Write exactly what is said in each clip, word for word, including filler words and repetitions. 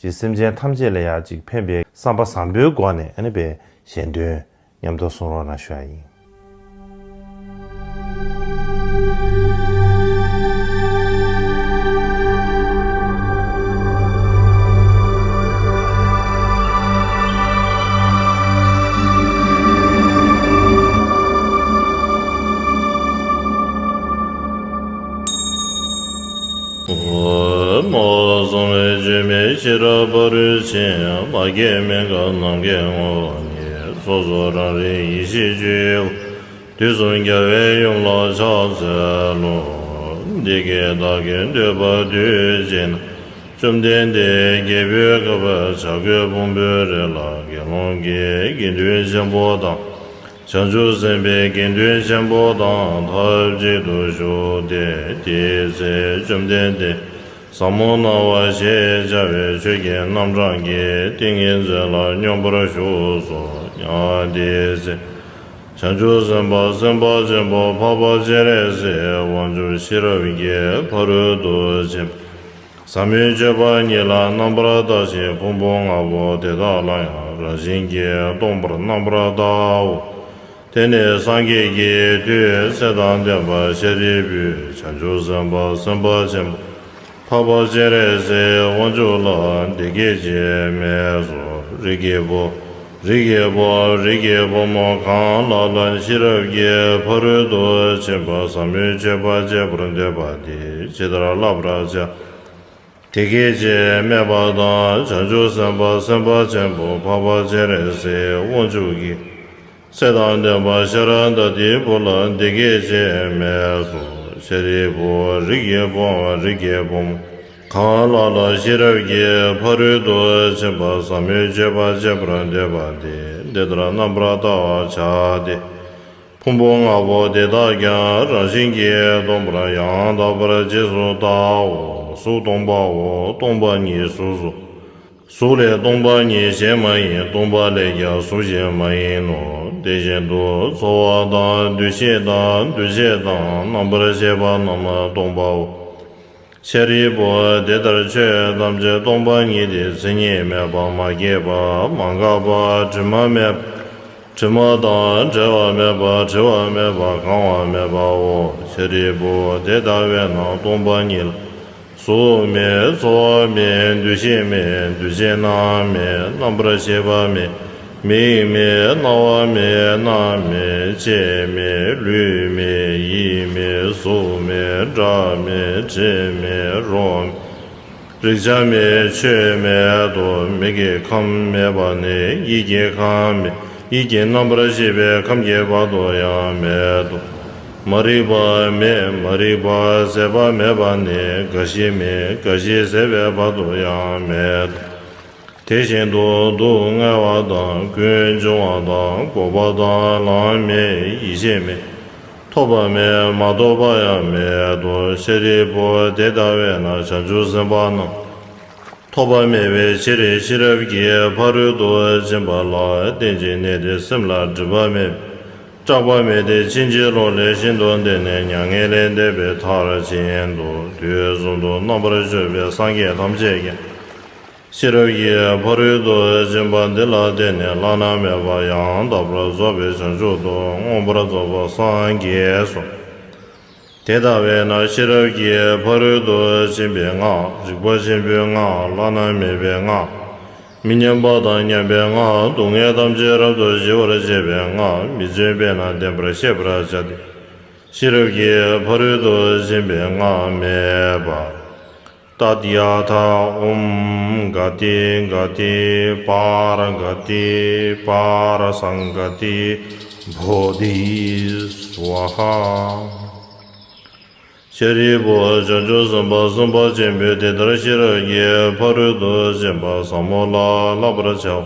ཅིག་སེམས་ཅན་ཐམས་ཅད་ལ་ཡང་ཅིག་ཕན་པའི་བསམ་པ་བཟང་པོའི་སྒོ་ནས་ཨ་ནི་པའི་གཞན་དོན་མཉམ་དུ་གསུང་རོགས་གནང་ཞུ་ཡ་ཡིན། ཨོ། མ་གསང་བའི་བཅོས་མའི་ཤེས་རབ་ཕ་རོལ་ཕྱིན། མ་སྐྱེས་མི་འགག་ནམ་མཁའི་ངོ་བོ་ཉིད། སོ་སོ་རང་རིག་ཡེ་ཤེས་སྤྱོད་ཡུལ། དུས་གསུམ་རྒྱལ་བའི་ཡུམ་ལ་ཕྱག་འཚལ་ལོ། འདི་སྐད་བདག་གིས་ཐོས་པ་དུས་གཅིག་ན། བཅོམ་ལྡན་འདས་རྒྱལ་པོའི་ཁབ་བྱ་རྒོད་ཕུང་པོའི་རི་ལ་དགེ་སློང་གི་དགེ་འདུན་ཆེན་པོ་དང་། བྱང་ཆུབ་སེམས་དཔའི་དགེ་འདུན་ཆེན་པོ་དང་ཐབས་ཅིག་ཏུ་བཞུགས་ཏེ། དེའི་ཚེ་བཅོམ་ལྡན་འདས་ཟབ་མོ་སྣང་བ་ཞེས་བྱ་བའི་ཆོས་ཀྱི་རྣམ་གྲངས་ཀྱི་ཏིང་ངེ་འཛིན་ལ་སྙོམས་པར་ཞུགས་སོ། ཡང་དེའི་ཚེ་བྱང་ཆུབ་སེམས་དཔའ་སེམས་དཔའ་ཆེན་པོ་འཕགས་པ་སྤྱན་རས་གཟིགས་དབང་ཕྱུག་ཤེས་རབ་ཀྱི་ཕ་རོལ་ཏུ་ཕྱིན་པ་ཟབ་མོའི་སྤྱོད་པ་ཉིད་ལ་རྣམ་པར་བལྟ་ཞིང་ཕུང་པོ་ལྔ་པོ་དེ་དག་ལ་ཡང་རང་བཞིན་གྱིས་སྟོང་པར་རྣམ་པར་བལྟའོ། དེ་ནས་སངས་རྒྱས་ཀྱི་མཐུས་ཚེ་དང་ལྡན་པ་ཤཱ་རིའི་བུས་བྱང་ཆུབ་སེམས་དཔའ་སེམས་དཔའ་ཆེན་པོ་འཕགས་པ་སྤྱན་རས་གཟིགས་དབང་ཕྱུག་ལ་འདི་སྐད་ཅེས་སྨྲས་སོ། རིགས་ཀྱི་བུ། རིགས་ཀྱི་བུའམ་རིགས་ཀྱི་བུ་མོ་གང་ལ་ལ་ཤེས་རབ་ཀྱི་ཕ་རོལ་ཏུ་ཕྱིན་པ་ཟབ་མོའི་སྤྱོད་པ་སྤྱད་པར་འདོད་པ་དེས་ཇི་ལྟར་བསླབ་པར་བྱ། དེ་སྐད་ཅེས་སྨྲས་པ་དང་། བྱང་ཆུབ་སེམས་དཔའ་སེམས་དཔའ་ཆེན་པོ་འཕགས་པ་སྤྱན་རས་གཟིགས་དབང་ཕྱུག་གིས་ཚེ་དང་ལྡན་པ་ཤཱ་ར་དྭ་ཏིའི་བུ་ལ་འདི་སྐད་ཅེས་སྨྲས་སོ། ཤཱ་རིའི་བུ། རིགས་ཀྱི་བུའམ་རིགས་ཀྱི་བུ་མོ་གང་ལ་ལ་ཤེས་རབ་ཀྱི་ཕ་རོལ་ཏུ་ཕྱིན་པ་ཟབ་མོའི་སྤྱོད་པ་སྤྱད་པར་འདོད་པ་དེས་འདི་ལྟར་རྣམ་པར་བལྟ་བར་བྱ་སྟེ། ཕུང་པོ་ལྔ་པོ་དེ་དག་ཀྱང་རང་བཞིན་གྱིས་སྟོང་པར་ཡང་དག་པར་རྗེས་སུ་བལྟའོ། གཟུགས་སྟོང་པའོ། སྟོང་པ་ཉིད་གཟུགས་སོ། གཟུགས་ལས་སྟོང་པ་ཉིད་གཞན་མ་ཡིན། སྟོང་པ་ལས་ཀྱང་གཟུགས་གཞན་མ་ཡིན་ནོ། དེ་བཞིན་དུ་ཚོར་བ་དང་། འདུ་ཤེས་དང་། འདུ་བྱེད་དང་། རྣམ་པར་ཤེས་པ་རྣམས་སྟོང་པའོ། ཤཱ་རིའི་བུ། དེ་ལྟར་ཆོས་ཐམས་ཅད་སྟོང་པ་ཉིད་དེ། མཚན་ཉིད་མེད་པ། མ་སྐྱེས་པ། མ་འགགས་པ། དྲི་མ་མེད་པ། དྲི་མ་དང་བྲལ་བ་མེད་པ། བྲི་བ་མེད་པ། གང་བ་མེད་པའོ། ཤཱ་རིའི་བུ། དེ་ལྟ་བས་ན་སྟོང་པ་ཉིད་ལ་གཟུགས་མེད། ཚོར་བ་མེད། འདུ་ཤེས་མེད། འདུ་བྱེད་རྣམས་མེད། རྣམ་པར་ཤེས་པ་མེད། མིག་མེད། རྣ་བ་མེད། སྣ་མེད། ལྕེ་མེད། ལུས་མེད། ཡིད་མེད། གཟུགས་མེད། སྒྲ་མེད། དྲི་མེད། རོ་མེད། རེག་བྱ་མེད། ཆོས་མེད་དོ། མིག་གི་ཁམས་མེད་པ་ནས་ཡིད་ཀྱི་ཁམས་མེད། ཡིད་ཀྱི་རྣམ་པར་ཤེས་པའི་ཁམས་ཀྱི་བར་དུ་ཡང་མེད་དོ། མ་རིག་པ་མེད། མ་རིག་པ་ཟད་པ་མེད་པ་ནས་རྒ་ཤི་མེད། རྒ་ཤི་ཟད་པའི་བར་དུ་ཡང་མེད་དོ། དེ་བཞིན་དུ་སྡུག་བསྔལ་བ་དང་། ཀུན་འབྱུང་བ་དང་། འགོག་པ་དང་། ལམ་མེད། ཡེ་ཤེས་མེད། ཐོབ་པ་མེད། མ་ཐོབ་པ་ཡང་མེད་དོ། ཤཱ་རིའི་བུ། དེ་ལྟ་བས་ན་བྱང་ཆུབ་སེམས་དཔའ་རྣམས་ཐོབ་པ་མེད་པའི་ཕྱིར། ཤེས་རབ་ཀྱི་ཕ་རོལ་ཏུ་ཕྱིན་པ་ལ་བརྟེན་ཅིང་གནས་ཏེ། སེམས་ལ་སྒྲིབ་པ་མེད་པའི་སྐྲག་པ་མེད་དེ། ཕྱིན་ཅི་ལོག་ལས་ཤིན་ཏུ་འདས་ནས་མྱ་ངན་ལས་འདས་པའི་མཐར་ཕྱིན་ཏོ། དུས་གསུམ་དུ་རྣམ་པར་སྤྱོད་པའི་སངས་རྒྱས་ཐམས་ཅད་ཀྱང་། ཤེས་རབ་ཀྱི་ཕ་རོལ་ཏུ་ཕྱིན་པ་འདི་ལ་བརྟེན་ནས་བླ་ན་མེད་པ་ཡང་དག་པར་རྫོགས་པའི་བྱང་ཆུབ་ཏུ་མངོན་པར་རྫོགས་པར་སངས་རྒྱས་སོ། དེ་ལྟ་བས་ན་ཤེས་རབ་ཀྱི་ཕ་རོལ་ཏུ་ཕྱིན་པའི་སྔགས། རིག་པ་ཆེན་པོའི་སྔགས། བླ་ན་མེད་པའི་སྔགས། མི་མཉམ་པ་དང་མཉམ་པའི་སྔགས། སྡུག་བསྔལ་ཐམས་ཅད་རབ་ཏུ་ཞི་བར་བྱེད་པའི་སྔགས། མི་བརྫུན་པས་ན་བདེན་པར་ཤེས་པར་བྱ་སྟེ། ཤེས་རབ་ཀྱི་ཕ་རོལ་ཏུ་ཕྱིན་པའི་སྔགས་སྨྲས་པ། ཏདྱ་ཐཱ། ཨོཾ་ག་ཏེ་ག་ཏེ་པཱ་ར་ག་ཏེ་པཱ་ར་སཾ་ག་ཏེ་བོ་དྷི་སྭཱ་ཧཱ། ཤཱ་རིའི་བུ། བྱང་ཆུབ་སེམས་དཔའ་སེམས་དཔའ་ཆེན་པོས་དེ་ལྟར་ཤེས་རབ་ཀྱི་ཕ་རོལ་ཏུ་ཕྱིན་པ་ཟབ་མོ་ལ་བསླབ་པར་བྱའོ།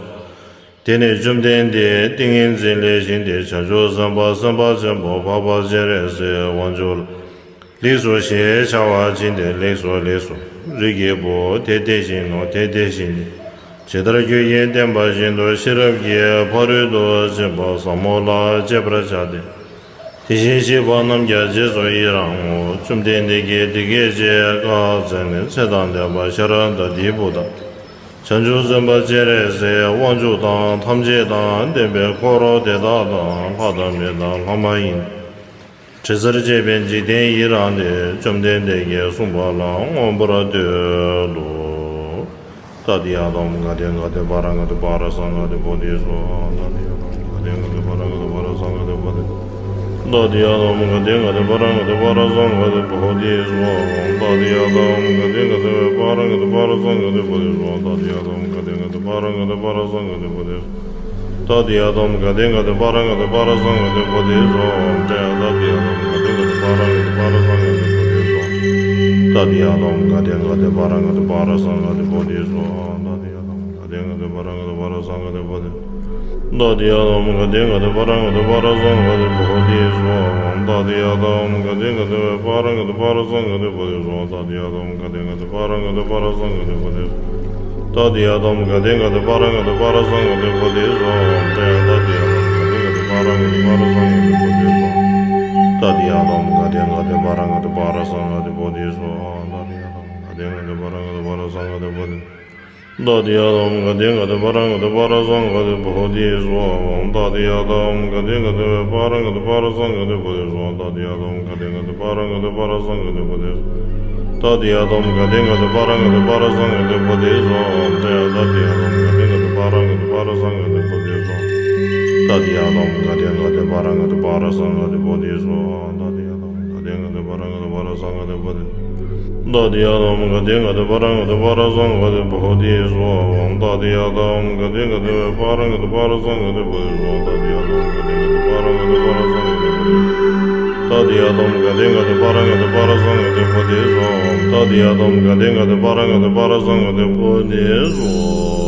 དེ་ནས་བཅོམ་ལྡན་འདས་ཏིང་ངེ་འཛིན་ལས་བཞེངས་ཏེ་བྱང་ཆུབ་སེམས་དཔའ་སེམས་དཔའ་ཆེན་པོ་འཕགས་པ་སྤྱན་རས་གཟིགས་དབང་ཕྱུག་ལ། ལེགས་སོ་ཞེས་བྱ་བ་བྱིན་ཏེ། ལེགས་སོ་ལེགས་སོ། རིགས་ཀྱི་བུ། དེ་དེ་བཞིན་ནོ། དེ་དེ་བཞིན་ཏེ། ཇི་ལྟར་ཁྱོད་ཀྱིས་བསྟན་པ་བཞིན་དུ་ཤེས་རབ་ཀྱི་ཕ་རོལ་ཏུ་ཕྱིན་པ་ཟབ་མོ་ལ་སྤྱད་པར་བྱ་སྟེ། དེ་བཞིན་གཤེགས་པ་རྣམས་ཀྱང་རྗེས་སུ་ཡི་རང་ངོ་། བཅོམ་ལྡན་འདས་ཀྱིས་དེ་སྐད་ཅེས་བཀའ་སྩལ་ནས། ཚེ་དང་ལྡན་པ་ཤཱ་ར་དྭ་ཏིའི་བུ་དང་ བྱང་ཆུབ་སེམས་དཔའ་སྤྱན་རས་གཟིགས་དབང་ཕྱུག་དང་ཐམས་ཅད་དང་ལྡན་པའི་འཁོར་དེ་དག་དང་ལྷ་དང་མི་དང་ལྷ་མ་ཡིན། དྲི་ཟར་བཅས་པའི་འཇིག་རྟེན་ཡི་རངས་ཏེ། བཅོམ་ལྡན་འདས་ཀྱིས་གསུངས་པ་ལ་མངོན་པར་བསྟོད་དོ། ཏདྱ་ཐཱ། ག་ཏེ་ག་ཏེ་པཱ་ར་ག་ཏེ་པཱ་ར་ས་ག་ཏེ་བོ་དྷི་སྭཱ་ཧཱ། ཏདྱ་ཐཱ། ག་ཏེ་ག་ཏེ་པཱ་ར་ག་ཏེ་པཱ་ར་ས་ག་ཏེ་བོ་དྷི། ཏདྱ་ཐཱ། ག་ཏེ་ག་ཏེ་པཱ་ར་ག་ཏེ་པཱ་ར་ས་ག་ཏེ་བོ་དྷི་སྭཱ་ཧཱ། ཏདྱ་ཐཱ། ག་ཏེ་ག་ཏེ་པཱ་ར་ག་ཏེ་པཱ་ར་ས་ག་ཏེ་བོ་དྷི་སྭཱ་ཧཱ། ཏདྱ་ཐཱ། ག་ཏེ་ག་ཏེ་པཱ་ར་ག་ཏེ་པཱ་ར་ས་ག་ཏེ་བོ་དྷི། ཏདྱ་ཐཱ། ག་ཏེ་ག་ཏེ་པཱ་ར་ག་ཏེ་པཱ་ར་ས་ག་ཏེ་བོ་དྷི་སྭཱ་ཧཱ། ཏདྱ་ཐཱ། ག་ཏེ་ག་ཏེ་པཱ་ར་ག་ཏེ་པཱ་ར་ས་ག་ཏེ་བོ་དྷི་སྭཱ་ཧཱ། ཏདྱ་ཐཱ། ག་ཏེ་ག་ཏེ་པཱ་ར་ག་ཏེ་པཱ་ར་ས་ག་ཏེ་བོ་དྷི་སྭཱ་ཧཱ། ཏདྱ་ཐཱ། ག་ཏེ་ག་ཏེ་པཱ་ར་ག་ཏེ་པཱ་ར་ས་ག་ཏེ་བོ་དྷི། ཏདྱ་ཐཱ། ག་ཏེ་ག་ཏེ་པཱ་ར་ག་ཏེ་པཱ་ར་ས་ག་ཏེ་བོ་དྷི་སྭཱ་ཧཱ། ཏདྱ་ཐཱ། ག་ཏེ་ག་ཏེ་པཱ་ར་ག་ཏེ་པཱ་ར་ས་ག་ཏེ་བོ་དྷི་སྭཱ་ཧཱ། ཏདྱ་ཐཱ། ག་ཏེ་ག་ཏེ་པཱ་ར་ག་ཏེ་པཱ་ར་ས་ག་ཏེ་བོ་དྷི། ཏདྱ་ཐཱ། ག་ཏེ་ག་ཏེ་པཱ་ར་ག་ཏེ་པཱ་ར་ས་ག་ཏེ་བོ་དྷི་སྭཱ་ཧཱ། ཏདྱ་ཐཱ། ག་ཏེ་ག་ཏེ་པཱ་ར་ག་ཏེ་པཱ་ར་ས་ག་ཏེ་བོ་དྷི་སྭཱ་ཧཱ། ཏདྱ་ཐཱ། ག་ཏེ་ག་ཏེ་པཱ་ར་ག་ཏེ་པཱ་ར་ས་ག་ཏེ་བོ་དྷི་སྭཱ་ཧཱ། ཏདྱ་ཐཱ། ག་ཏེ་ག་ཏེ་པཱ་ར་ག་ཏེ་པཱ་ར་ས་ག་ཏེ་བོ་དྷི། ཏདྱ་ཐཱ། ག་ཏེ་ག་ཏེ་པཱ་ར་ག་ཏེ་པཱ་ར་ས་ག་ཏེ་བོ་དྷི་སྭཱ་ཧཱ། ཏདྱ་ཐཱ། ག་ཏེ་ག་ཏེ་པཱ་ར་ག་ཏེ་པཱ་ར་ས་ག་ཏེ་བོ་དྷི་སྭཱ་ཧཱ། ཏདྱ་ཐཱ། ག་ཏེ་ག་ཏེ་པཱ་ར་ག་ཏེ་པཱ་ར་ས་ག་ཏེ་བོ་དྷི། ཏདྱ་ཐཱ། ག་ཏེ་ག་ཏེ་པཱ་ར་ག་ཏེ་པཱ་ར་ས་ག་ཏེ་བོ་དྷི་སྭཱ་ཧཱ། ཏདྱ་ཐཱ། ག་ཏེ་ག་ཏེ་པཱ་ར་ག་ཏེ་པཱ་ར་ས་ག་ཏེ་བོ་དྷི་སྭཱ་ཧཱ། ཏདྱ་ཐཱ། ག་ཏེ་ག་ཏེ་པཱ་ར་ག་ཏེ་པཱ་ར་ས་ག་ཏེ་བོ་དྷི་སྭཱ་ཧཱ། ཏདྱ་ཐཱ། ག་ཏེ་ག་ཏེ་པཱ་ར་ག་ཏེ་པཱ་ར་ས་ག་ཏེ་བོ་དྷི། ཏདྱ་ཐཱ། ག་ཏེ་ག་ཏེ་པཱ་ར་ག་ཏེ་པཱ་ར་ས་ག་ཏེ་བོ་དྷི་སྭཱ་ཧཱ། ཏདྱ་ཐཱ། ག་ཏེ་ག་ཏེ་པཱ་ར་ག་ཏེ་པཱ་ར་ས་ག་ཏེ་བོ་དྷི་སྭཱ་ཧཱ། ཏདྱ་ཐཱ། ག་ཏེ་ག་ཏེ་པཱ་ར་ག་ཏེ་པཱ་ར་ས་ག་ཏེ་བོ་དྷི། ཏདྱ་ཐཱ། ག་ཏེ་ག་ཏེ་པཱ་ར་ག་ཏེ་པཱ་ར་ས་ག་ཏེ་བོ་དྷི་སྭཱ་ཧཱ། ཏདྱ་ཐཱ། ག་ཏེ་ག་ཏེ་པཱ་ར་ག་ཏེ་པཱ་ར་ས་ག་ཏེ་བོ་དྷི་སྭཱ་ཧཱ།